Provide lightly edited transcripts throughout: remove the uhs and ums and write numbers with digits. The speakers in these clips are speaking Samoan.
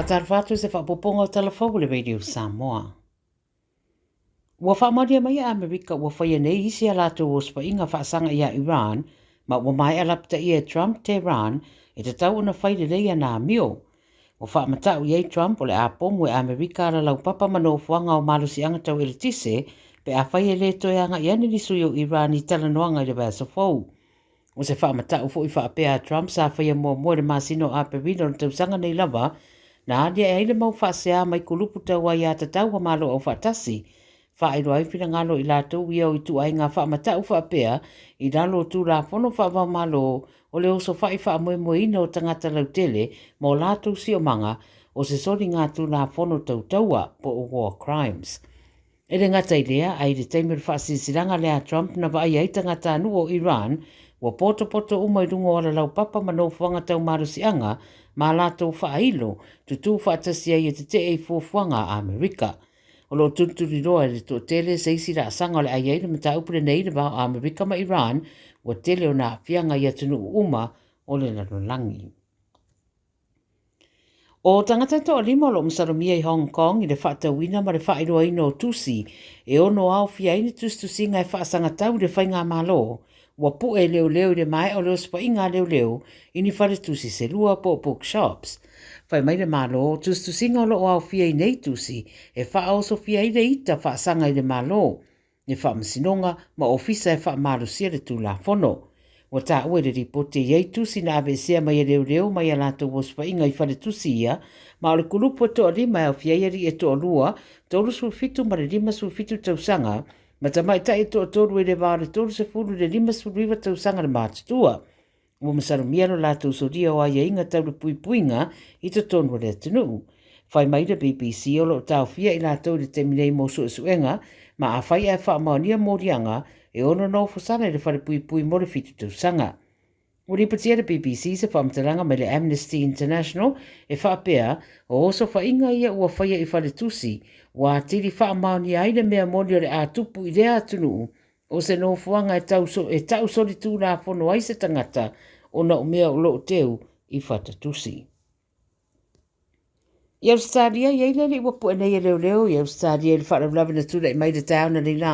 Faatalofa atu i se faaopoopoga o tala fou a le Radio Samoa. Ua faamaonia mai e Amerika ua faia nei isi a latou osofaiga faasaga ia Iran ma ua maea lapataia e Trump Tehran e tatau ona fai lelei ana amio. Ua faamata'u i ai Trump o le a pomu e Amerika ala laupapa ma nofoaga o malosiaga tau eletise pe afai e le toe agai ane ni sui o Iran i talanoaga i le vaiaso fou. O se faamata'u foi faapea a Trump sa faia muamua i le masina o Aperila o le tausaga nei lava, na alia'e ai le mau faasea mai kulupu tau aiatatau a Malo Aufaatasi, faailoa ai finagalo i latou ia o ituaiga faamata'u faapea i lalo o Tulafono faava-o-Malo o le osofai faamoemoeina o tagata lautele ma o latou siomaga o se soligatulafono tau taua po o war crimes. E le gata i lea, ae i le taimi o le faasilasilaga lea a Trump na vaaia ai tagatanuu o Iran ua potopoto uma i luga o alalaupapa ma nofoaga tau malosiaga ma a latou faailo, tutū faatasi ai e tetee i fuafuaga a Amerika. O lo o tulituliloa e le toatele se isi laasaga o le a i ai le mataupu lenei i le va o Amerika ma Iran, ua tele ona aafiaga i atunuu uma o le lalolagi. O tagata e toalima o lo o masalomia i Hong Kong i le faatauina ma le faailoaina o tusi e ono aofia ai ni tusitusiga e faasagatau i le faigamalo, ua pu'e leoleo i le maea o le osofaiga a leoleo i ni faletusi se lua po o bookshops. Fai mai le Malo, o tusitusiga o lo o aofia i nei tusi e faaosofia ai le ita faasaga i le Malo, le Faamasinoga ma Ofisa e faamalosia le Tulafono. Ua taua i le lipoti e i ai tusi na aveesea mai e leoleo mai a latou osofaiga i faletusi ia, ma o le kulupu e toalima e aofia ai alii e toalua, 37 ma le 57 tausaga, ma tamaitai e toatolu i le va o le 30 i le 59 tausaga le matutua. Ua masalomia lo latou solia o aiaiga tau le puipuiga i totonu o le atunuu. Fai mai le BBC o lo o taofia i latou i le taimi nei mo suesuega, ma afai ae faamaonia moliaga, e ono nofosala i le falepuipui mo le fitu tausaga. Ua lipotia e le BBC se faamatalaga mai le Amnesty International e faapea, o osofaiga ia ua faia i faletusi, ua atili faamaonia ai le mea moni o le a tupu i lea atunuu O se nofoaga e tau e ta'u solitulafono ai se tagata ona o mea o lo o teu i fatatusi. I Ausetalia, i ai le alii ua pu'e nei e leoleo i Ausetalia i le faalavelave na tula'i mai i le taeao ananei lā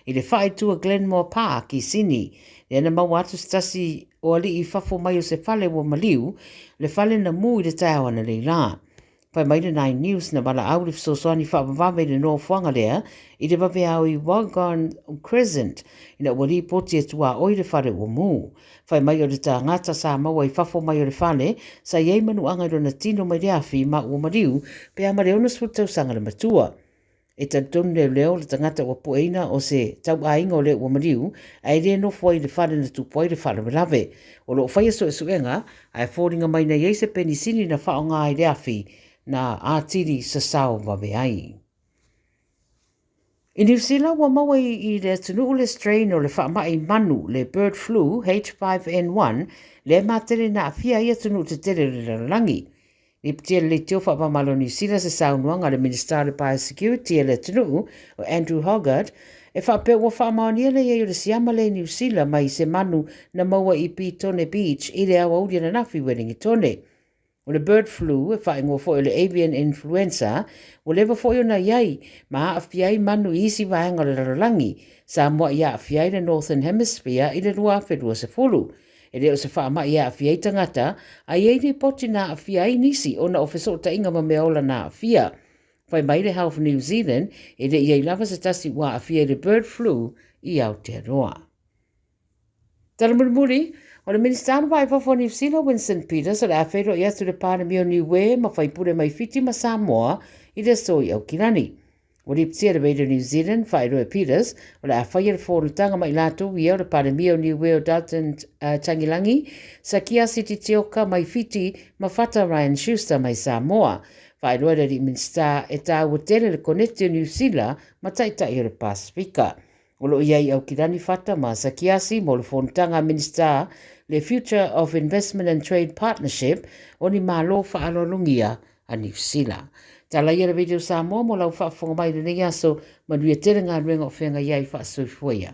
i le faaitu a Glenmore Park i Sini, lea na maua atu se tasi o alii i fafo mai o se fale ua maliu, le fale na mū i le taeao ananei lā. Fai mai le Nine News na valaau le fesoasoani faavavave i le nofoaga lea i le vaveao i Wogon Crescent ina ua lipoti e tuaoi le fale ua mū. Fai mai o le tagata sa maua i fafo mai o le fale sa i ai manuaga i lona tino mai le afi ma ua maliu pe a ma le 60 tausaga le matua. E talitonu leoleo le tagata ua pueina o se tauaiga o le ua maliu ae le nofo ai i le fale na tupu ai le faalavelave. O lo o faia suesuega ae foliga mai na i ai se penisini na faaaoga i le afi na atili sasao vave ai. I Niu Sila, ua maua i le atunuu le strain o le faamai manu, le bird flu, H5N1, lea e matele na aafia ai atunuu tetele o le lalolagi. Lipotia le Leitio Faava-o-Malo o Niu Sila se saunoaga a le Minisita o le Biosecurity a le atunuu, o Andrew Hoggard, e faapea ua faamaonia le i ai o le siama lea i Niu Sila mai se manu na maua i Petone Beach i le aoauli ananafi i Uelingitone. O le bird flu, e faaigoa foi o le avian influenza, ua leva foi ona i ai ma aafia ai manu i isi vaega o le lalolagi, sa muai aafia ai le Northern Hemisphere i le 2020. E le o se faamai e aafia ai tagata, a i ai lipoti na aafia ai nisi ona o fesootaiga ma meaola na aafia. Fai mai le Health New Zealand, e le i ai lava se tasi ua aafia i le bird flu i Aotearoa. Tala mulimuli, o le Minisita o le Vai Fafo o Niu Sila, Winston Peters, o le a feiloai atu le Palemia o Niue ma faipule mai Fiti ma Samoa i le aso i Aukilani. Ua lipotia e le Radio New Zealand, faailoa e Peters, o le a faia le fonotaga ma i latou ia o le Palemia o Niue o Dalton uh, Tagilangi, Sakiasi Titioka mai Fiti ma Fata Ryan Schuster mai Samoa. Faailoa e le alii Minisita e tāua tele le koneti o Niu Sila ma taitai o le Pasifika. O lo o i ai i Aukilani Fata ma Sakiasi mo le fonotaga a Minisita le Future of Investment and Trade Partnership o ni Malo Faaaloalogia a Niu Sila. Tala ia le Radio Samoa mo lau faafofoga mai i lenei aso, manuia tele galuega o feagai ai, faasoifua ia.